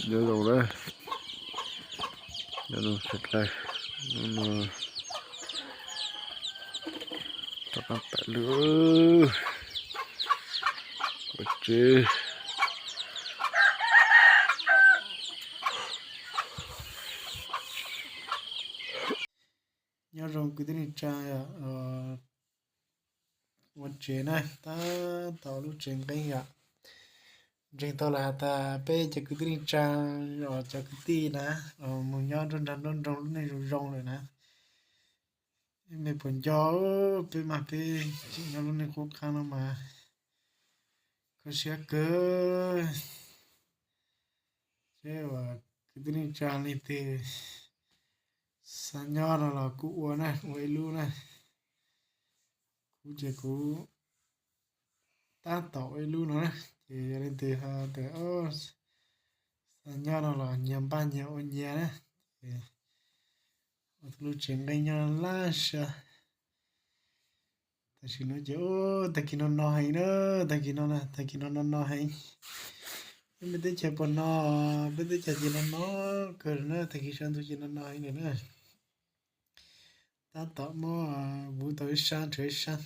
Nyob zoo na, nyob zoo sawv daws, hnub no rov qab pam lug ua tsev. Nyob zoo kwv tij neej tsa, ua tsev na, tab tom lub tsev nqeeb yom. Ntseeg tau lawm has tas peb cov kwv tij neej tsa, cov kwv tij na, mus nyob nruab nrag nruab nroog lub neej zoo zoo lawm na. Me puas nco, peb mas peb tseem nyob lub neej qub qab no mas kho siab kawg. Seb uas kwv tij neej tsa leej twg xav nyob no los kuj ua na, ua ib lub na. Kuv ces kuv tab tom ua ib lub no na, ces yog leej twg tias xav nyob no los nyias npaj nyias ua nyias na. Ces ua lub tsev nqeeb nyob laj siab. Tam sim no ces tag kis no no heev na, tag kis no na, tag kis no no no heev. Peb teb chaws puas no, peb teb chaws ces no no kawg na, tag kis sab ntuj ces no no heev lawm na. Tab tom muab vuv tau ib sab nrhiav ib sab.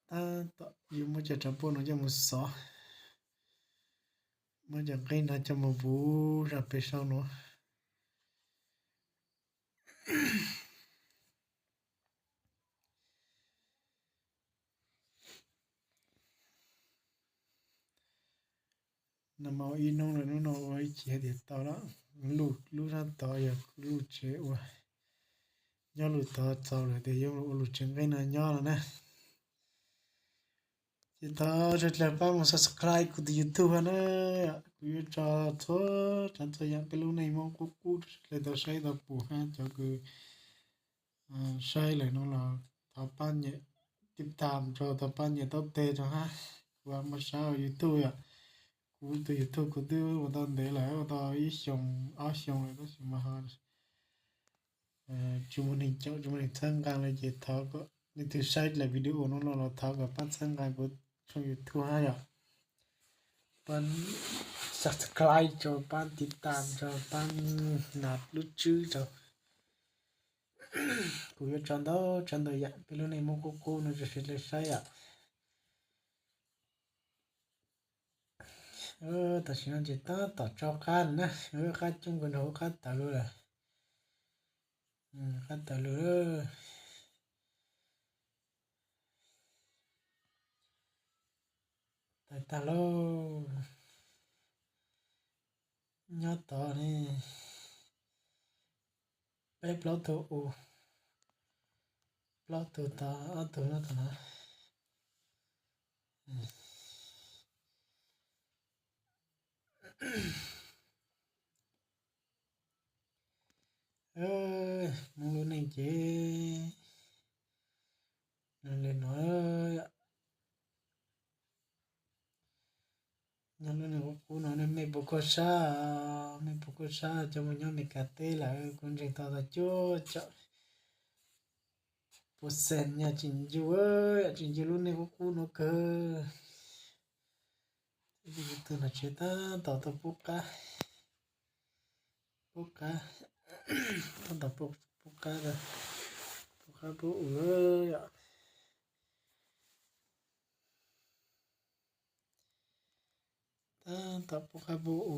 Tab tom yuav muab cov tsav puaj no coj mus xov, muab cov nqeeb no coj mus vuv zaj pem saum no. No mas ua ib hnub lawm, hnub no ua ib chim hais tias tau lawm. Luj lub sab tod yog luj tsev ua, nyob luj tod txaus lawm tias yuav ua lub tsev nqeeb no nyob no na. Ces thov sawv daws pab mus subscribe kuv tus YouTube na. Kuv yuav tso txhua tsav txhua yam peb lub neej Hmoob qub qub rau sawv daws tau saib tau pum hab cov kws saib lawm no los thov pab nyem tib tam rau, thov pab nyem taub teg rau hab. Kuv muaj sab YouTube yom, kuv tus YouTube kuv twb ua tau ntev lawm, ua tau ib xyoos ob xyoos lawm tab sis mas ho tsis muaj neeg caum tsis muaj neeg txhawb nqa li ces thov kom leej twg saib daim video no los thov kom pab txhawb nqa kuv tshooj YouTube hab yom. Pab subscribe rau, pab tiv tam rau, pab nas lub tswb rau. Kuv yuav tso ntau tso ntau yam peb lub neej Hmoob qub qub no rau sawv daws saib yom. Tam sim no ces tab tom tso qab na, qab coob kawg nrog lub qab tawv lawm, qab tawv lawm. Tawv tag lauj. Nyob tod ne, peb plaub tug u, plaub tug tod, ob tug nyob tod na. Hmoob lub neej ces li no. Nyob lub neej qub qub no nej mej puas khuj sab, mej puas khuj sab cov mus nyob Amelikas teb lawm, kuv ntseeg tau tau cuaj caum puas xees nyaj tseem ncu, tseem ncu lub neej qub qub no kawg. Tus no tsev tab tom tau pub qab, pub qab, tab tom pub qab, pub qab pub u yom. Tab tom pub qab pub u.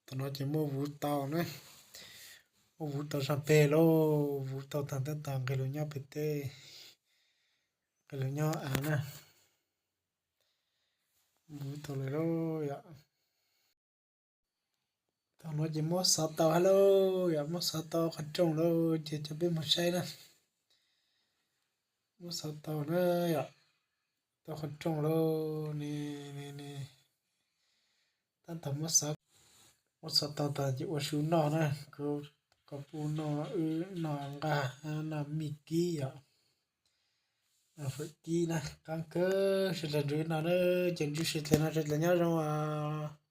Tam no ces muaj vuv tau na, muaj vuv tau zog peg lauj, vuv tau tag tab tom nqis los nyob pem teb, nqis los nyob av na, vuv tau lawm lauj yom. Tam no ces muab xov tau hab lauj yom, muab xov tau qhov rooj lauj ces coj peb mus saib na. Muab xov tau na yom, tau qhov rooj lauj ne, ne, ne. Tab tom muab xov, muab xov tau tas ces ua su noj na, kuv kom pub noj wb noj nqaj, noj mij kib yom, noj fawm kib na, qab kawg sawv dlawg nrug noj na, ces ntsib sawv dlawg no sawv dlawg nyob zoo os.